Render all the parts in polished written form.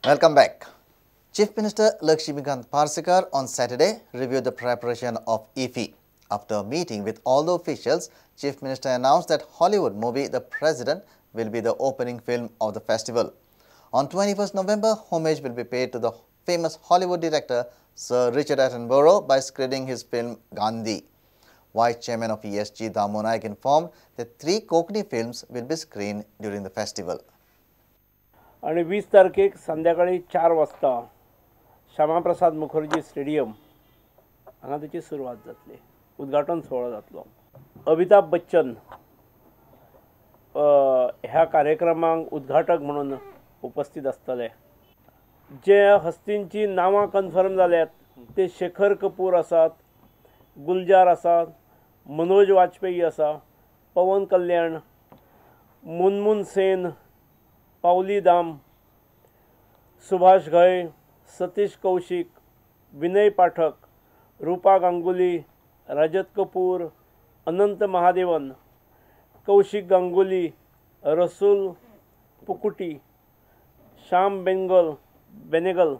Welcome back. Chief Minister Lakshmikant Parsekar on Saturday reviewed the preparation of IFFI. After a meeting with all the officials, Chief Minister announced that Hollywood movie The President will be the opening film of the festival. On 21st November, homage will be paid to the famous Hollywood director Sir Richard Attenborough by screening his film Gandhi. Vice Chairman of ESG Damu Naik informed that 3 Konkani films will be screened during the festival. आणि 20 तारखेक संध्याकाळी 4 वाजता Shyama Prasad Mukherjee stadium हांगा ताची सुरवात जातली, उद्घाटन सुवाळो जातलो. अमिताभ बच्चन ह्या कार्यक्रमाक उद्घाटक म्हणून उपस्थित आसतले. जे हस्तींची नांवां कन्फर्म जाल्यात ते शेखर कपूर आसात, गुलजार आसात, मनोज वाजपेयी आसा, पवन कल्याण, मुनमुन सेन, पावली दाम, सुभाष घय, सतीश कौशिक, विनय पाठक, रूपा गांगुली, रजत कपूर, अनंत महादेवन, कौशिक गांगुली, रसूल पुकुटी, श्याम बेनेगल,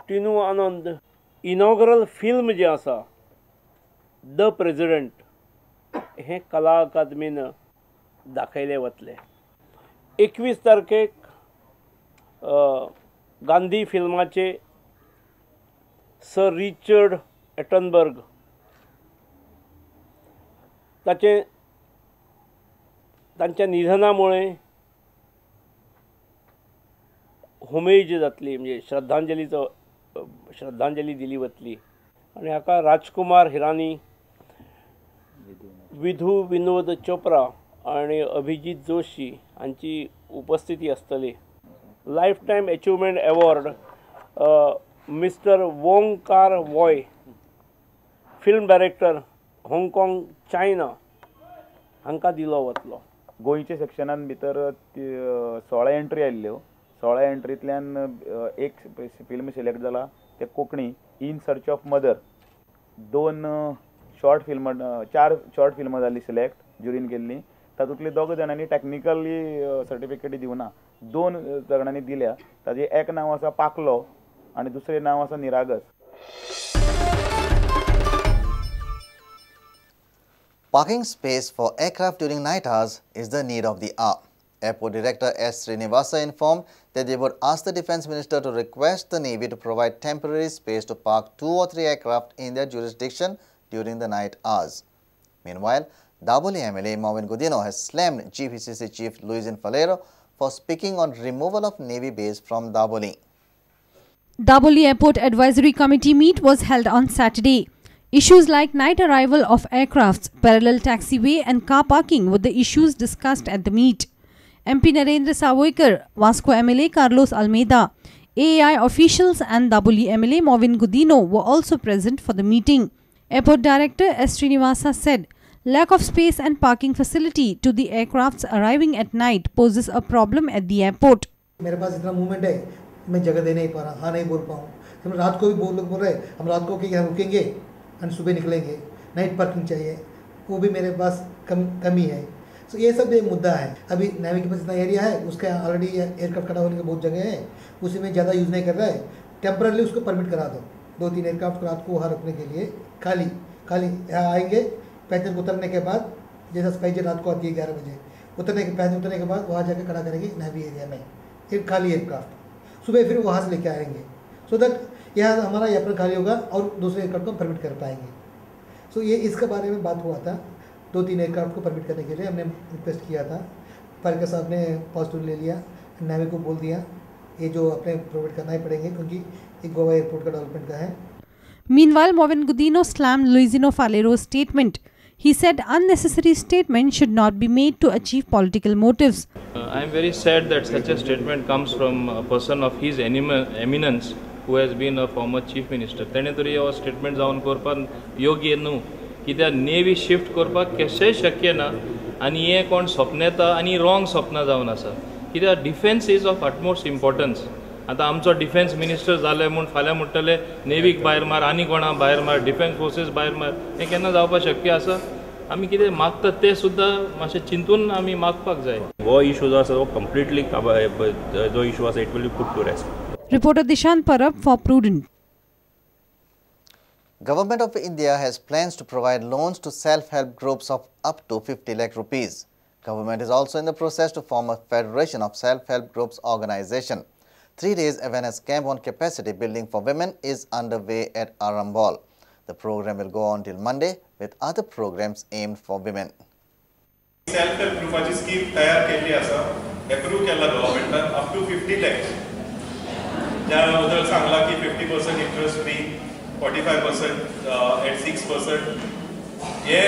टिनू आनंद. इनॉग्रल फिल्म जें आसा the president हें कला अकादमीन दाखयलें वतलें. 21 तारखेक गांधी फिल्माचे सर रिचर्ड एटनबर्ग ताचे तांच्या निधनामुळे होमेज जातली, म्हणजे श्रद्धांजली दिली वतली. आनी हाका राजकुमार हिरानी, विधू विनोद चोप्रा आनी अभिजीत जोशी हांची उपस्थिती आसतली. Life time achievement award mister Wong Kar Wai, film director, Hong Kong, China हांकां दिलो वतलो. गोंयच्या सेक्शनान भितर 16 एंट्री आयिल्ल्यो. 16 एंट्रींतल्यान एक फिल्म सिलेक्ट जाला ते Konkani in search of mother. 2 short फिल्मां, 4 शॉर्ट फिल्मां जालीं सिलेक्ट ज्युरीन केल्लीं. तातूंतली 2 जाणांनी टॅक्निकली सर्टिफिकेट दिवना, 2 जाणांनी दिल्या. ताजें एक नांव आसा पाकलो आनी दुसरें नांव आसा निरागस. Parking space for aircraft during night hours is the need of the hour. Airport Director S. Srinivasa informed that they would ask the Defence Minister to request the Navy to provide temporary space to park 2 or 3 aircraft in their jurisdiction during the night hours. Meanwhile, Dabolim MLA Mauvin Godinho has slammed GPCC Chief Luizinho Faleiro for speaking on removal of Navy base from Dabolim. Dabolim Airport Advisory Committee meet was held on Saturday. Issues like night arrival of aircrafts, parallel taxiway and car parking were the issues discussed at the meet. MP Narendra Sawaikar, Vasco MLA Carlos Almeida, AAI officials and Dabolim MLA Mauvin Godinho were also present for the meeting. Airport Director S. Srinivasa said, lack of space and parking facility to the aircrafts arriving at night poses a problem at the airport. Mere pass इतना movement है, मैं जगह दे नहीं पा रहा, हाँ नहीं बोल पाऊँ. हम रात को भी बहुत लोग बोल रहे हैं, हम रात को कि यहाँ रुकेंगे और सुबह निकलेंगे, नाइट पार्किंग चाहिए, वो भी मेरे पास कमी है. सो ये सब एक मुद्दा है. अभी नेवी के पास इतना एरिया है, उसका ऑलरेडी एयरक्राफ्ट खड़ा होने के बहुत जगह है, उसी में ज़्यादा यूज़ नहीं कर रहा है. टेम्परली उसको परमिट करा दो, 2-3 एयरक्राफ्ट रात को वहाँ रुकने के लिए, खाली खाली यहाँ आएंगे. पैसेंजर उतरने के बाद, जैसा स्पाइस रात को आती है 11 बजे, उतरने के पैसेंजर उतरने के बाद वहाँ जाकर खड़ा करेंगे नेवी एरिया में एक खाली एयरक्राफ्ट, सुबह फिर वहाँ से लेके आएंगे. सो that यहाँ हमारा एयरप्लेन खाली होगा और दूसरे एयरक्राफ्ट को परमिट कर पाएंगे. सो ये इसके बारे में बात हुआ था. 2-3 एयरक्राफ्ट को परमिट करने के लिए हमने रिक्वेस्ट किया था. पारिकर साहब ने पॉजिटिव ले लिया, नेवी को बोल दिया ये जो अपने प्रोवाइड करना ही पड़ेंगे क्योंकि ये गोवा एयरपोर्ट का डेवलपमेंट का है. Meanwhile, Mauvin Godinho slammed Luizinho Faleiro's statement. He said unnecessary statements should not be made to achieve political motives. I am very sad that such a statement comes from a person of his eminence who has been a former chief minister. तेणे तरी हो statement जावन करपाक योग्य न्हू, कित्याक नेवी shift करपाक कशेंय शक्य ना आनी हें कोण सपनेता आनी रॉंग सपनां जावन आसा. कित्याक defence is of utmost importance. आतां आमचो डिफेन्स मिनिस्टर जाले म्हूण फाल्यां म्हणटले नेवीक भायर मार, आनी कोणा भायर मार, डिफेन्स फोर्सीस भायर मार, हें केन्ना जावपाक शक्य आसा? आमी कितें मागतात तें सुद्दां मातशें चिंतून आमी मागपाक जाय. हो इशू जो आसा तो कंप्लिटली जो इशू आसा it will be put to rest. Reporter Dishant Parab for Prudent. Government of India has plans to provide loans to self-help groups of up to 50 lakh rupees. Government is also in the process to form a federation of self-help groups organization. 3 days awareness camp on capacity building for women is underway at Arambol. The program will go on till Monday with other programs aimed for women. Self-help groupaची scheme तयार केल्ली आसा, approve केला गव्हर्नमेंटान up to 50 lakhs. ज्या बद्दल सांगला की 50% interest free, 45% at 6% हे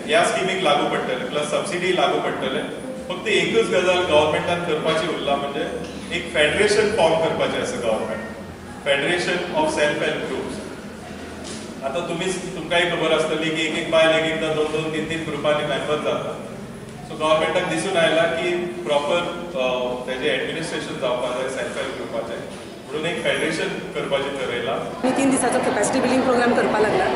ह्या स्किमीक लागू पडटले, प्लस सबसिडी लागू पडटले. फक्त एकच गजाल गव्हर्नमेंटान करपाची उरला म्हणजे एक फेडरेशन फॉर्म करपाचें आसा government, federation of self help groups. आतां तुमकांय खबर आसतली की एक एक बायल एक एकदां दोन दोन तीन तीन ग्रुपांनी मेंबर जाता. सो गव्हर्नमेंटाक दिसून आयला की प्रॉपर तेजें एडमिनिस्ट्रेशन जावपाक जाय सेल्फ हेल्प ग्रुपाचें, म्हणून एक फेडरेशन करपाचें ठरयलां. आमी 3 दिसाचो कॅपॅसिटी बिल्डींग प्रोग्राम करपाक लागला.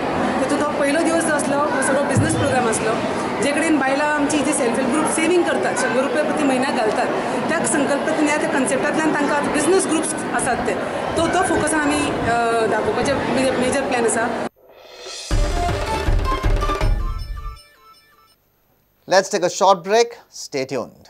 तातूंत तो पयलो दिवस जो आसलो हो सगळो बिजनस प्रोग्राम आसलो, जे कडेन बायलां आमची जी सेल्फ हेल्प ग्रुप सेवींग करतात, 100 रुपया प्रति म्हयन्याक घालतात, त्या संकल्पनेंतल्यान त्या कन्सेप्टांतल्यान तांकां आतां बिजनस ग्रुप्स आसात ते तो तो फोकसान आमी दाखोवपाचें मेजर प्लॅन आसा. Let's take a short break. Stay tuned.